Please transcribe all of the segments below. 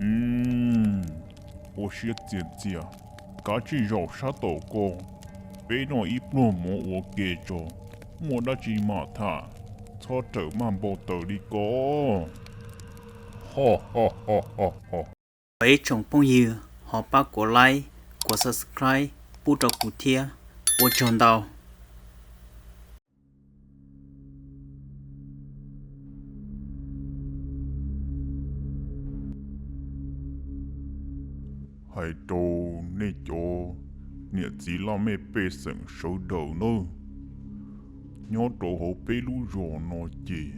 Ua siab txias txias, kav tsij zaum sab tom ko, peb noj ib pluag mov ua ke tso, muaj dab tsi mam tham, txhob rawm maj npau taws li ko. Ho ho ho ho ho. Thov ib tsoom phooj ywg ho pab kuv like, kuv subscribe pub rau kuv thiab, ua tsaug ntau. Hais rau nej cov niam txiv laj mej pej xeem sawv daws nawb, nyob rau hauv peb lub zos no ces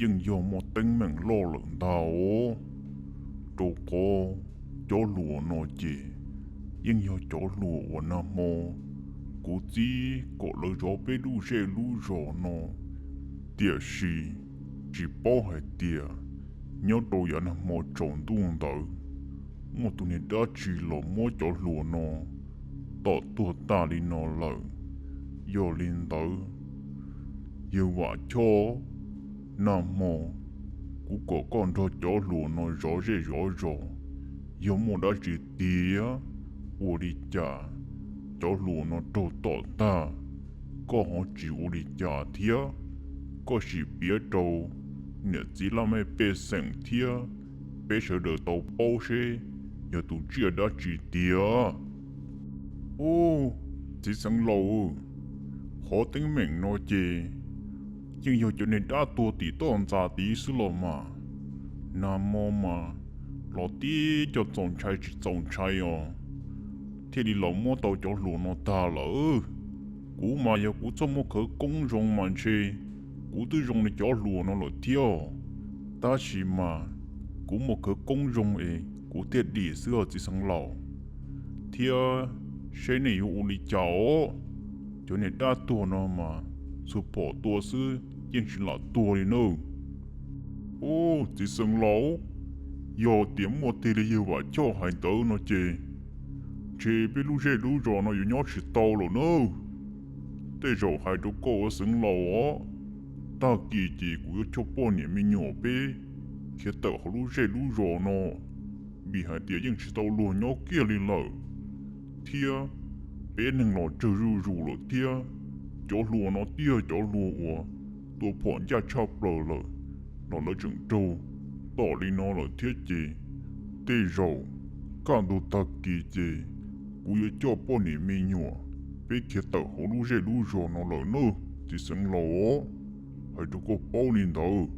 yeej yog muaj teeb meem loj lawm ntag os, rau qhov cov hluas no ces yeej yog cov hluas uas nag hmo kuv txib kom lawv zov peb lub zej lub zos no, tiam sis tsis paub hais tias nyob rau yav nag hmo tsaus ntuj ntawd muaj tus niag dab tsi los muab cov hluas no tom tuag tag li no lawm. Yog li ntawd, yawg Vam Choj, nag hmo kuv kom koj nrog cov hluas no zov zej zov zos, yog muaj dab tsi tiag, ua li cas cov hluas no raug tom tag, koj ho tsis ua li cas thiab? Koj sim piav rau niam txiv laj mej pej xeem thiab peb sawv daws tau paub seb yog tus tsiaj dab tsi tiag. Ub, txiv xeev laus, qhov teeb meem no ces yeej yog cov niag dab tuag tim toj ntxas tid xwb los mas. Nag hmo mas los tib co txaus ntshai tsis txaus ntshai os, thiaj li los muab tau cov hluas no tag lawm. Kuv mas yog kuv txoj muaj khawv koob zoo mas ntshe kuv twb zoo li cov hluas no lawm thiab. Tab sis mas kuv muaj khawv koob zoo es kuv thiaj dim xwb os txiv xeev laus. Thiab seb nej yuav ua li cas os? Cov niag dab tuag no mas txhua phom tua xwb yeej tsis lam tuag li nawb. Ub, txiv xeev laus, yog tias muaj tiag li yawg Vam Choj hais ntawd no ces ntshe peb lub zej lub zos no yuav nyob tsis tau lawm nawb. Tej zaum hais rau koj ua xeev laus os, tag kis ces kuv yuav coj poj niam me nyuam peb khiav tawm hauv lub zej lub zos no, vim hais tias yeej tsis tau luag nyob kiag li lawm, thiab peb neeg los tsawg zuj zus lawm thiab. Cov hluas no twb yog cov hluas uas tua phom ncaj tshaj plaws lawm, los lawv tseem raug tom li no lawm thiab ces tej zaum kaj ntug tag kis ces kuv yuav coj poj niam me nyuam peb khiav tawm hauv lub zej lub zos no lawm nawb txiv xeev laus os. Hais rau koj paub li ntawd.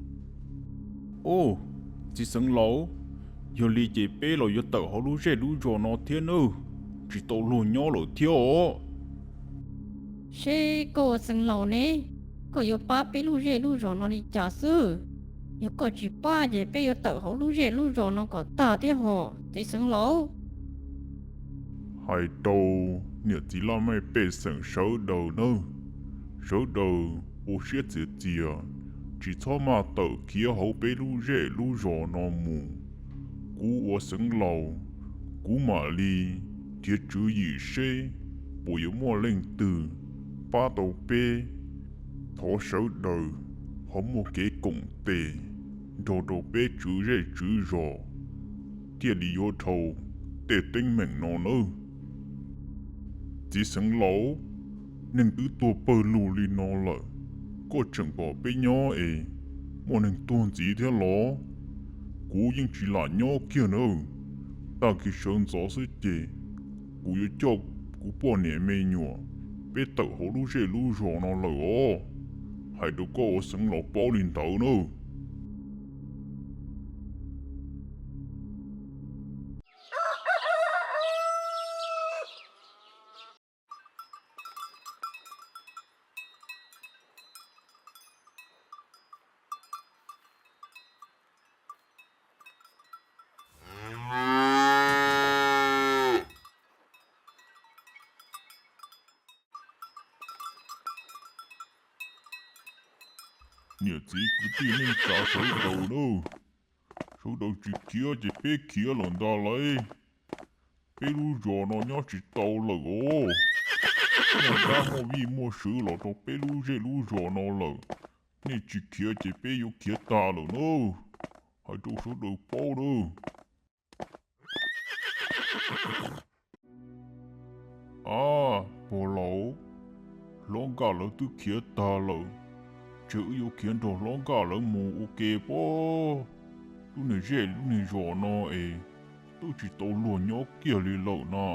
Ub, txiv xeev laus, yog li ces peb los yuav tawm hauv lub zej lub zos no thiab nawb, tsis tau luag nyob lawm thiab os. Seb koj ua xeev laus ne, koj yuav pab peb lub zej lub zos no li cas xwb? Yog koj tsis pab ces peb yuav tawm hauv lub zej lub zos no kom tag thiab hos txiv xeev laus. Hais rau niam txiv laj mej pej xeem sawv daws nawb, sawv daws ua siab txias txias, tsis txhob maj tawm khiav hauv peb lub zej lub zos no mus. Kuv ua xeev laus, kuv mam li nrhiav tswv yim seb puas yuav muaj leej twg pab tau peb. Thov sawv daws ho muaj kev koom tes nrog rau peb tswv zej tswv zos, thiaj li yuav dhau tej teeb meem no nawb. Txiv xeev laus, neeg twb tuag pawg lug li no lawm, koj tseem kom peb nyob es muaj neeg tuag ntxiv thiab los? Kuv yeej tsis lam nyob kiag nawb. Tag kis sawv ntxov xwb ces kuv yuav coj kuv poj niam me nyuam peb tawm hauv lub zej lub zos no lawm os. Hais rau koj ua xeev laus paub li ntawd nawb. Niam txiv kwv tij neej tsa sawv daws nawb, sawv daws tsis khiav ces peb khiav lawm ntag lauj. Peb lub zos no nyob tsis tau lawm os. Muaj dab muaj vij muaj sw los rau peb lub zej lub zos no lawm. Nej tsis khiav ces peb yuav khiav tag lawm nawb. Hais rau sawv daws paub nawb. Nkaj lawv twb khiav tag lawm, ces wb yuav khiav nrog hlob Nkaj lawv mus ua ke pob. Lub niag zej lub niag zos no es twb tsis tau luag nyob kiag li lawm na.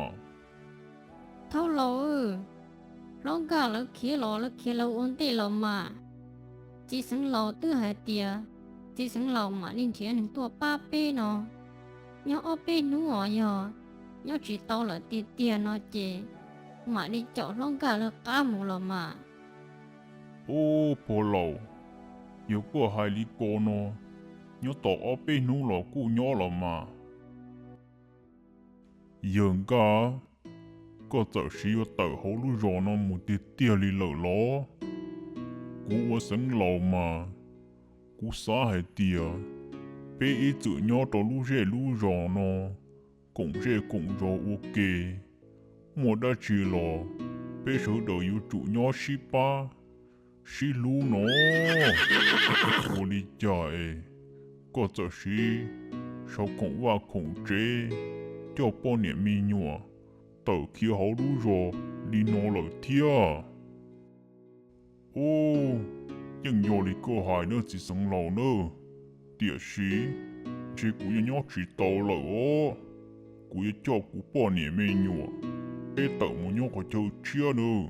Thaub laus, hlob Nkaj lawv khiav los lawv khiav lawv ua ntej los mas. Txiv xeev laus twb hais tias txiv xeev laus mam li nrhiav neeg tuaj pab peb no. Nyob ob peb hnub os, yog nyob tsis tau lawm tiag tiag no ces mam li caum hlob Nkaj lawv qab mus los mas. Ub, pog laus, yog koj hais li ko no, nyob tau ob peb hnub los kuj nyob los mas. Yawg Nkaj, koj txawm siv yuav tawm hauv lub zos no mus tiag tiag li lawm los? Kuv ua xeev laus mas, kuv xav hais tias peb ib txwm nyob rau lub zej lub zos no, koom zej koom zos ua ke. Muaj dab tsi los peb sawv daws yuav tsum nyob sib pab sib hlub no. Ua li cas es koj txawm siv sau khoom vaj khoom tsev, coj poj niam me nyuam tawm khiav hauv lub zos li no lawm thiab? Ub, yeej yog li koj hais nawb txiv xeev laus nawb, tiam sis ntshe kuv yuav nyob tsis tau lawm os. Kuv yuav coj kuv poj niam me nyuam peb tawm mus nyob qhov chaw tshiab nawb,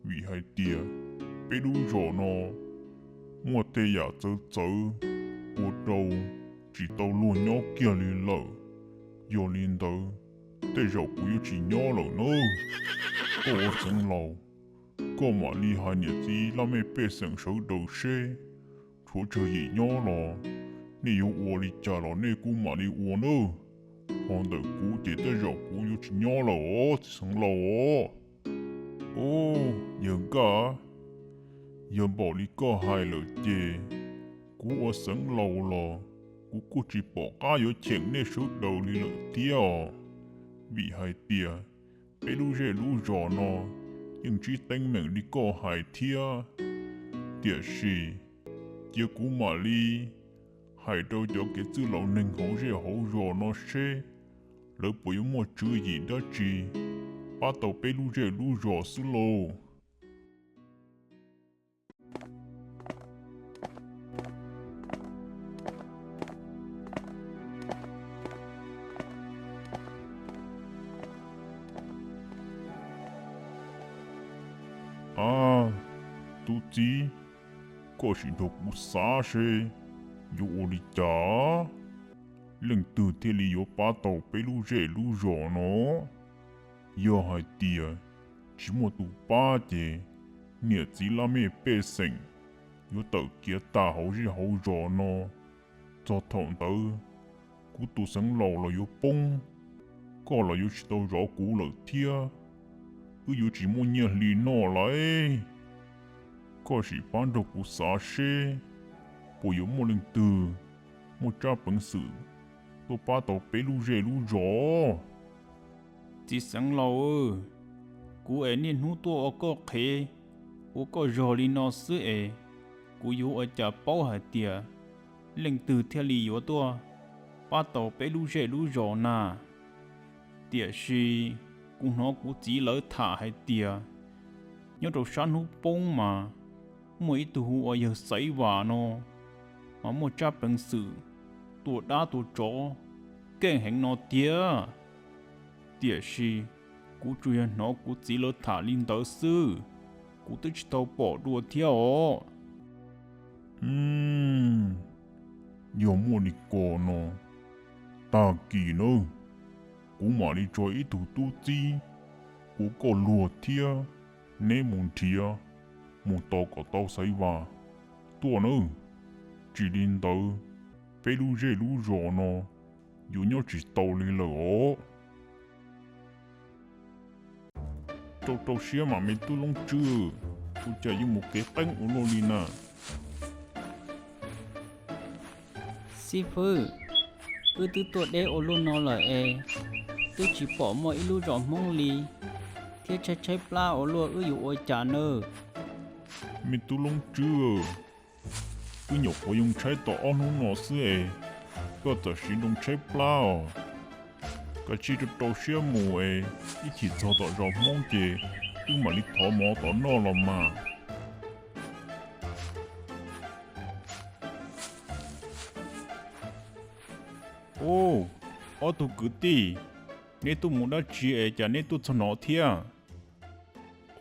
vim hais tias peb lub zos no muaj tej yam txawv txawv ua rau tsis tau luag nyob kiag li lawm. Yog li ntawd, tej zaum kuv yuav tsis nyob lawm nawb. Koj ua xeev laus, koj mam li hais niam txiv laj mej pej xeem sawv daws seb, tshuav tsawg yim nyob los nej yuav ua li cas los nej kuj mam li ua nawb. Ho ntawm kuv ces tej zaum kuv yuav tsis nyob lawm os txiv xeev laus os. Ub, yawg Nkaj, yog npaum li koj hais lawm ces kuv ua xeev laus los kuv kuj tsis pom qab yuav cheem nej sawv daws li lawm thiab os. Vim hais tias peb lub zej lub zos no yeej ntsib teeb meem li koj hais thiab. Tiam sis cia kuv mam li hais rau cov kev txwj laus neeg hauv zej hauv zos no seb lawv puas yuav muaj tswv yim dab tsi pab tau peb lub zej lub zos xwb lauj. A, tub txib, koj sim nrog kuv xav seb yuav ua li cas, leej twg thiaj li yuav pab tau peb lub zej lub zos no. Yog hais tias tsis muaj tus pab ces niam txiv laj mej pej xeem yuav tawm kiav tag hauv zej hauv zos no. Txog thaum ntawd kuv tus xeev laus los yuav poob, koj los yuav tsis tau zov kuv lawm thiab. Wb yuav tsis muaj nyiaj hli noj lauj. Koj sim pab nrog kuv xav seb puas yuav muaj leej twg muaj tsab peev xwm tuaj pab tau peb lub zej lub zos. Txiv xeev laus, kuv es niaj hnub tuaj ua koj qhev, ua koj zog li no xwb es kuv yuav ua cas paub hais tias leej twg thiaj li yuav tuaj pab tau peb lub zej lub zos na. Tiam sis kuv hnov kuv txiv lawv tham hais tias nyob rau sab hnub poob mas muaj ib tug hu ua yawg Xaiv Vas no mas muaj tsab peev xwm tua dab tua tsov keej heev no tiag. Tiam sis kuv tsuas yog hnov kuv txiv lawv tham li ntawd xwb, kuv twb tsis tau pom dua thiab os. Yog muaj li ko no, tag kis nawb, kuv mam li tso ib tug tub txib ua koj luag thiab neb mus nrhiav, mus tos kom tau Xaiv Vas tuaj nawb. Tsis li ntawd, peb lub zej lub zos no yuav nyob tsis tau li lawm os. Rau rau siab mas me tub Loob Tswb, ua cas yuav mus kev qeeb ua luaj li na? Xib fwb, wb twb tuaj deb ua luaj no lawm es twb tsis pom muaj ib lub zos Hmoob li, thiab tshaib tshaib plab ua luaj wb yuav ua cas nawb? Me tub Loob Tswb, wb nyuam qhuav yoo tshaib tau ob hnub no xwb es koj txawm siv nroo tshaib plab os. Kav tsij rau rau siab mus es ib chim txog tom zos Hmoob ces wb mam li thov mov tom noj los mas. Ub, ob tug kwv tij, neb tuaj mus dab tsi es cas neb tuaj txog no thiab?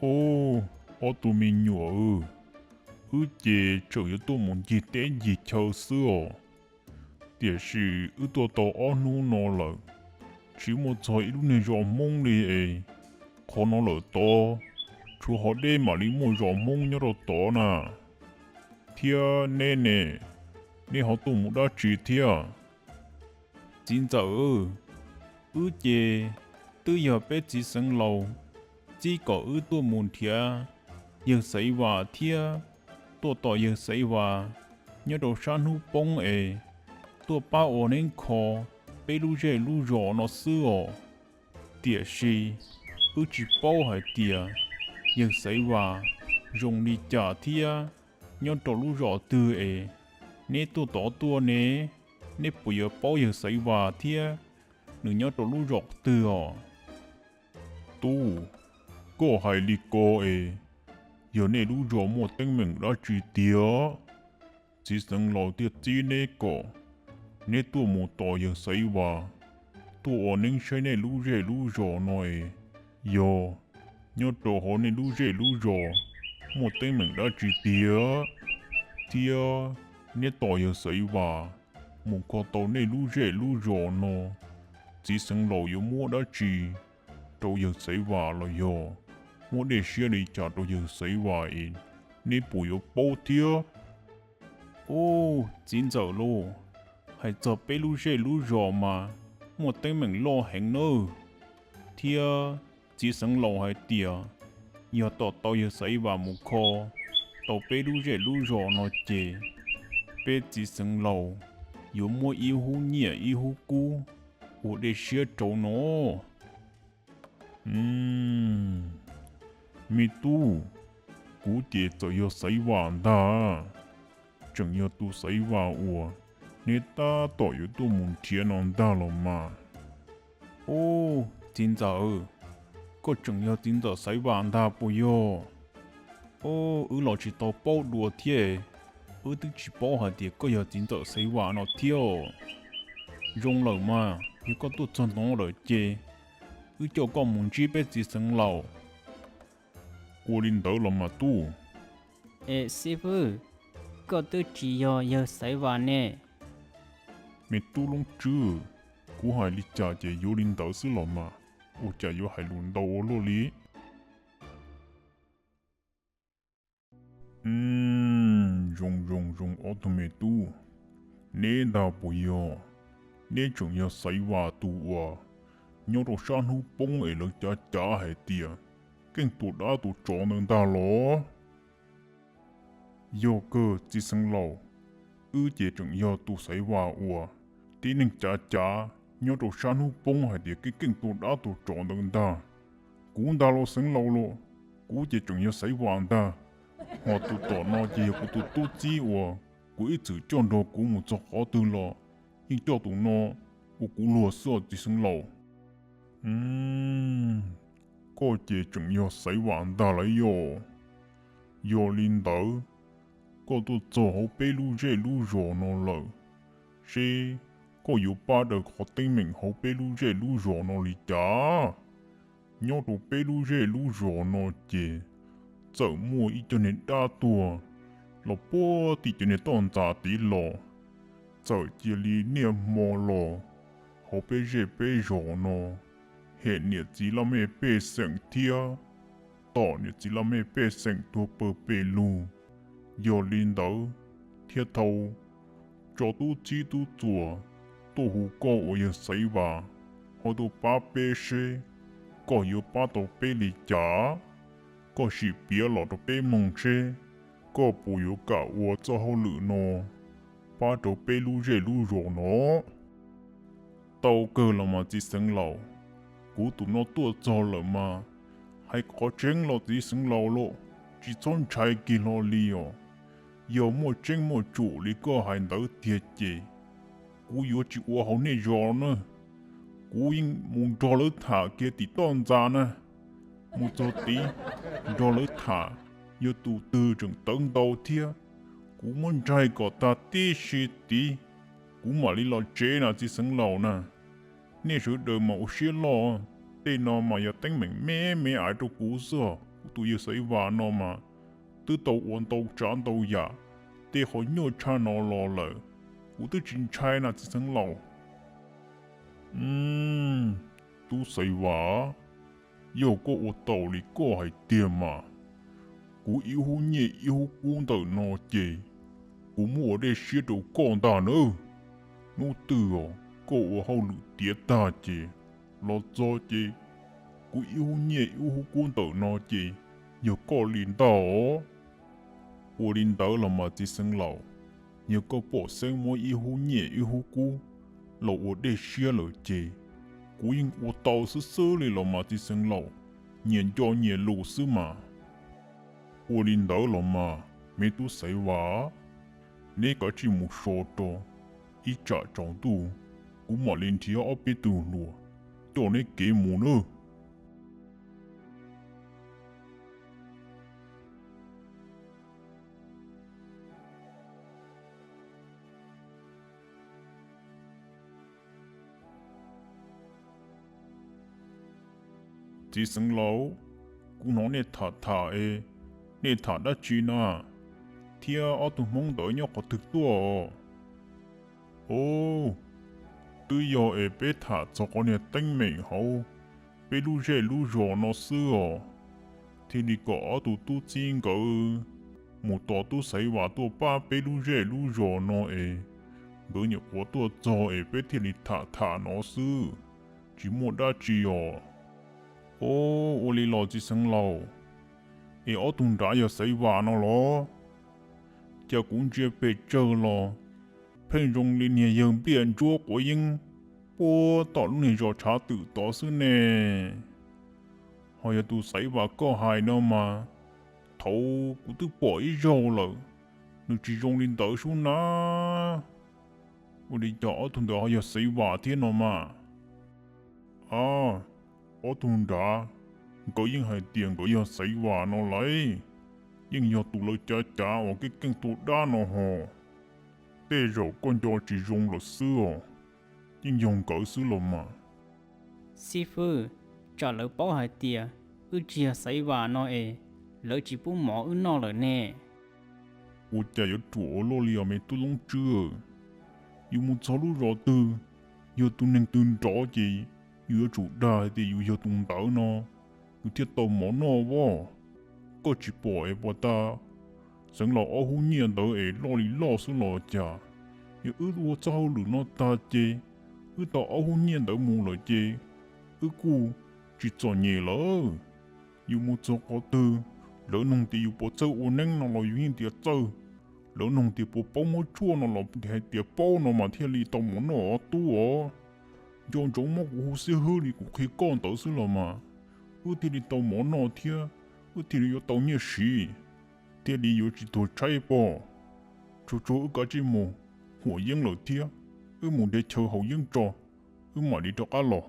Ub, ob tug me nyuam, wb ces tseem yuav tuaj mus ncig teb ncig chaw xwb os. Tiam sis wb tuaj tau ob hnub no lawm, tsis muaj txog ib lub niag zos Hmoob li es, qhov no lawm tod, tshuav hov deb mam li muaj zos Hmoob nyob rau tod na. Thiab neb ne, neb ho tuaj mus dab tsi thiab? Txiv ntxawm, wb ces twb yog peb txiv xeev laus txib kom wb tuaj mus nrhiav yawg Xaiv Vas thiab tuaj tos yawg Xaiv Vas nyob rau sab hnub poob es tuaj pab ua neeb kho peb lub zej lub zos no xwb os. Tiam sis wb tsis paub hais tias yawg Xaiv Vas zoo li cas thiab nyob rau lub zos twg es, neb tuaj tod tuaj ne, neb puas yuav paub yawg Xaiv Vas thiab nws nyob rau lub zos twg os? Tub, koj hais li ko es, yog nej lub zos muaj teeb meem dab tsi tiag? Txiv xeev laus thiaj txib neb kom neb tuaj mus tos yawg Xaiv Vas, tuaj ua neeb saib nej lub zej lub zos no es, yog nyob rau hauv nej lub zej lub zos muaj teeb meem dab tsi tiag, thiab neb tos yawg Xaiv Vas mus kho tau nej lub zej lub zos no, txiv xeev laus yuav muab dab tsi rau yawg Xaiv Vas los yog muab dej siab li cas rau yawg Xaiv Vas es, neb puas yuav paub thiab? Ub, txiv ntxawm lauj, hais txog peb lub zej lub zos mas muaj teeb meem loj heev nawb. Thiab txiv xeev laus hais tias yog tom tau yawg Xaiv Vas mus kho tau peb lub zej lub zos no ces, peb txiv xeev laus yuav muab ib hub nyiaj ib hub kub ua dej siab rau no. Me tub, kuv ces txawm yog Xaiv Vas ntag, tseem yog tus Xaiv Vas uas neb tab tom yuav tuaj mus nrhiav no ntag los mas. Ub, txiv ntxawm, koj tseem yog txiv ntxawm Xaiv Vas ntag puas yog? Ub, wb los tsis tau paub dua thiab, wb twb tsis paub hais tias koj yog txiv ntxawm Xaiv Vas no thiab. Zoo lawm mas, yog koj tuaj txog no lawm ces wb coj koj mus ntsib peb txiv xeev laus. Ua li ntawd los mas tub. Es xib fwb, koj twb tsis yog yawg Xaiv Vas ne. Me tub Loob Tswb, kuv hais li cas ces yuav li ntawd xwb los mas, ua cas yuav hais lus ntau ua luaj li? Zoo zoo zoo ob tug me tub, neb ntag puas yog? Neb tseem yog Xaiv Vas tus uas nyob rau sab hnub poob es lawv cav cav hais tias keej tua dab tua tsov ntawd ntag los? Yog kawg txiv xeev laus, wb ces tseem yog tus Xaiv Vas uas tib neeg cav cav nyob rau sab hnub poob hais tias keej keej tua dab tua tsov ntawd ntag. Kuv ntag los xeev laus los, kuv ces tseem yog Xaiv Vas ntag. Ho tus tom no ces yog kuv tus tub txib uas kuv ib txwm coj nrog kuv mus txog qhov twg los yeej coj tus no ua kuv luag xwb os txiv xeev laus. Koj ces tseem yog Xaiv Vas ntag lauj yog? Yog li ntawd, koj tuaj txog hauv peb lub zej lub zos no lawm, seb koj yuav pab daws qhov teeb meem hauv peb lub zej lub zos no li cas? Nyob rau peb lub zej lub zos no ces txawm muaj ib co niag dab tuag los puag tim cov niag toj ntxas tid los, txawm cia li niaj hmo los hauv peb zej peb zos no hem niam txiv laj mej pej xeem thiab tom niam txiv laj mej pej xeem tuag pawg pes lug. Yog li ntawd thiaj tau tso tub txib tub txuas tuaj hu koj uas yog Xaiv Vas, ho tuaj pab peb seb koj yuav pab tau peb li cas. Koj sim piav los rau peb mloog seb koj puas yuav kam ua txoj hauj lwm no pab rau peb lub zej lub zos no. Tau kawg los mas txiv xeev laus, kuv tus no tuaj txog lawm mas hais qhov tseeb los txiv xeev laus lauj, tsis txhob ntshai kiag hlo li os. Yog muaj tseeb muaj tsum li koj hais ntawd tiag ces kuv yuav tsis ua hauv nej zos na, kuv yeej mus nrog lawv tham kiag tim toj ntxas na. mus txog tid nrog lawv tham, yog tus twg tseem tawv ntau thiab, kuv muab ntsaig kom tag tib si tid, kuv mam li los tsev na txiv xeev laus na. Nej sawv daws mas ua siab loj, tej no mas yog teeb meem me me aiv rau kuv xwb. Kuv tus yawg Xaiv Vas no mas twb tau ua ntau tsav ntau yam, tej qhov nyuaj tshaj no los lawm, kuv twb tsis ntshai na txiv xeev laus. Tub Xaiv Vas, yog koj ua tau li koj hais tiag mas, kuv ib hub nyiaj ib hub kub ntawm no ces kuv muab ua dej siab rau koj ntag nawb. Hnub twg os koj ua hauj lwm tiav tag ces los txog ces kuv ib hub nyiaj ib hub kub ntawm no ces yog koj li ntag os. Ua li ntawd los mas txiv xeev laus, yog koj pom xeeb muab ib hub nyiaj ib hub kub los ua dej siab lawm ces kuv yeej ua tau xwb xwb li los mas txiv xeev laus, nyias nco nyias lus xwb mas. Ua li ntawd los mas me tub Xaiv Vas, neb kav tsij mus so rau, ib tsam tsaus ntuj kuv mam li nrhiav ob peb tug hluas coj neb kev mus nawb. Txiv xeev laus, kuv hnov nej tham tham es, nej tham dab tsi na? Thiab ob tug hmoob ntawd nyob qhov twg tuaj? Os, twb yog es peb tham txog qhov niag teeb meem hauv peb lub zej lub zos no xwb os, thiaj li kom ob tug tub txib nkawd mus tos tub Xaiv Vas tuaj pab peb lub zej lub zos no es, nkawd nyuam qhuav tuaj txog es peb thiaj li tham tham no xwb, tsis muaj dab tsi os. Os, ua li los txiv xeev laus, es ob tug nrad yog Xaiv Vas no los? Cas kuv ntsia pes tsawg los pheej zoo li niag yawg npliaj ntsuab quav yeeb puag tom lub niag zos tshav twm tod xwb ne. Ho yog tus Xaiv Vas koj hais no mas, thaum kuv twb pom ib zaug lawm, nws tsis zoo li ntawd sub na. Ua li cas ob tug ntawd ho yog Xaiv Vas thiab no mas? A, ob tug nrad, nkawd yeej hais tias nkawd yog Xaiv Vas no lauj, yeej yog tus lawv cav cav uas keej keej tua dab no ho. Tej zaum koj nco tsis zoo lawm xwb os, yeej yog nkawd xwb los mas. Xib fwb, tsam lawv paub hais tias wb tsis yog Xaiv Vas no es lawv tsis pub mov wb noj lawm ne. Ua cas yuav ruam ua luaj li os me tub Loob Tswb? Yus mus txog lub zos twg, yog tus neeg twg nrov ces yus yuav tsum dag hais tias yus yog tus ntawd no, yus thiaj tau mov noj as. Koj tsis pom es puas tas xeev laus ob hub nyiaj ntawd es loj li loj xwb los cas? Yog wb ua txoj hauj lwm no tag ces wb tau ob hub nyiaj ntawd mus lawm ces wb kuj tsis txom nyem lawm. Yus mus txog qhov twg, lawv nug tias yus puas txawj ua neeb no los yus yeej tias txawj. Lawv nug tias puas paub muab tshuaj no los hais tias paub no mas thiaj li tau mov noj os tub os. Nco ntsoov muab kuv hu xib hwb li kuv qhia koj ntawd xwb los mas, wb thiaj li tau mov noj thiab wb thiaj li yuav tau nyiaj siv, thiaj li yuav tsis tuag tshaib pob. Tsuag tsuag wb kav tsij mus, huam yeeb lawm thiab, wb mus de chaw haus yeeb tso, wb mam li rov qab los.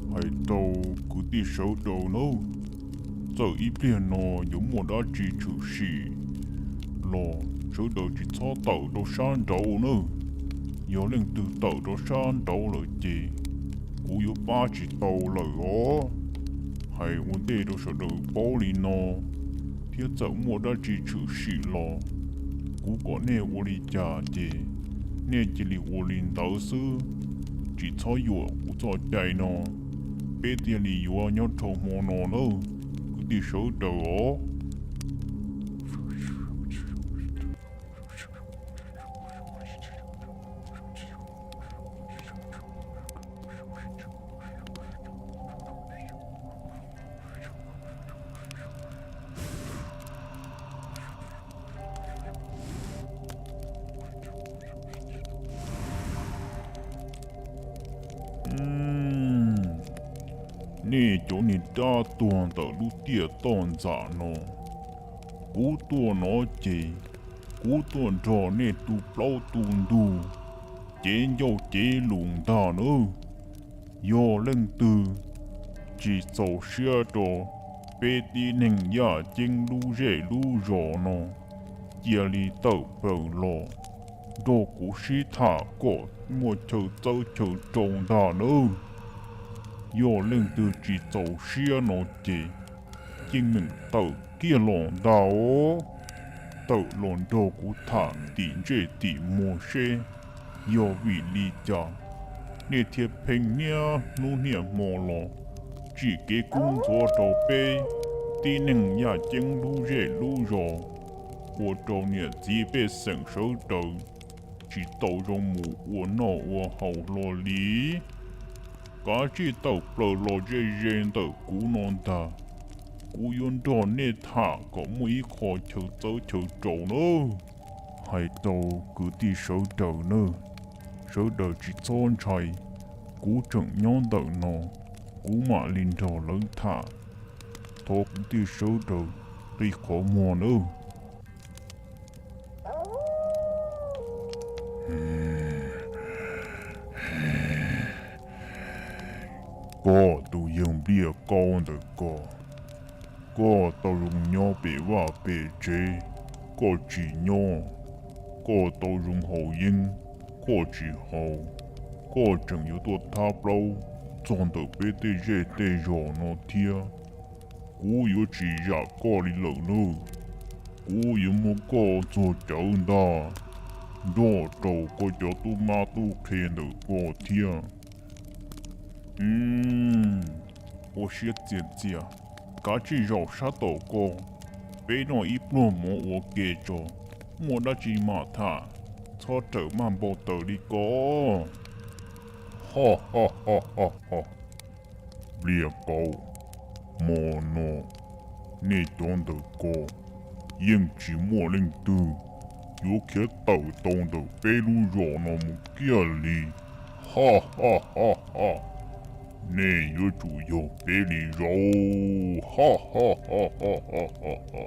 Hais rau kwv tij sawv daws nawb, txawm ib pliag no yuav muaj dab tsi tshwm sim los sawv daws tsis txhob tawm rau sab nraud nawb. Yog leej twg tawm rau sab nraud lawm ces kuv yuav pab tsis tau lawm os. Hais ua ntej rau sawv daws paub li no, thiab txawm muaj dab tsi tshwm sim los kuv kom nej ua li cas ces nej cia li ua li ntawd xwb, tsis txhob yuam kuv txoj cai no, peb thiaj li yuav nyob dhau hmo no nawb, kwv tij sawv daws os. Nej cov niag dab tuag ntawm lub tiaj toj ntxas no, kuv tuaj no ces kuv tuaj nrog nej tu plaub tu ntug, cev ncauj cev lus ntag nawb. Yog leej twg tsis txaus siab rau peb tib neeg yaj ceeb lub zej lub zos no, cia li tawm plaws los nrog kuv sib tham kom muaj chaw txawb chaw rau ntag nawb. Yog leej twg tsis txaus siab no ces yeej meem tawm kiag los ntag os. Tawm los nrog kuv tham tim ntsej tim muag seb yog vim li cas nej thiaj pheej niaj hnub niaj hmo los tsim kev kub ntxhuav rau peb tib neeg yaj ceeb lub zej lub zos, ua rau niam txiv pej xeem sawv daws tsis tau zoo mus ua noj ua haus hlo li. Kav tsij tawm plaws los ze ze ntawm kuv no ntag, kuv yuav nrog nej tham kom muaj ib qho chaw txawb chaw rau nawb. Hais rau kwv tij sawv daws nawb, sawv daws tsis txhob ntshai, kuv tseem nyob ntawm no, kuv mam li nrog lawv tham. Thov kwv tij sawv daws qi qhov muag nawb. Koj tus yawg Npliaj Kaub ntawm koj, koj tau zoo nyob pem vaj pem tsev, koj tsis nyob, koj tau zoo haus yeeb, koj tsis haus, koj tseem yuav tuaj thab plaub txog ntawm peb tej zej tej zos no thiab. Kuv yuav tsis zam koj li lawm nawb. Kuv yuav muab koj txuag cawv ntag, nrog rau koj cov tub mab tub qhe ntawm koj thiab. Ua siab txias txias, kav tsij zaum sab tom ko, peb noj ib pluag mov ua ke tso, muaj dab tsi mam tham, txhob rawm maj npau taws li ko. Npliaj Kaub, hmo no nej cov ntawm ko yeej tsis muaj leej twg yuav khiav tawm tau ntawm peb lub zos no mus kiag li. Ha ha ha ha. Nej yuav tsum yog peb li zaub. Ha ha ha ha ha ha.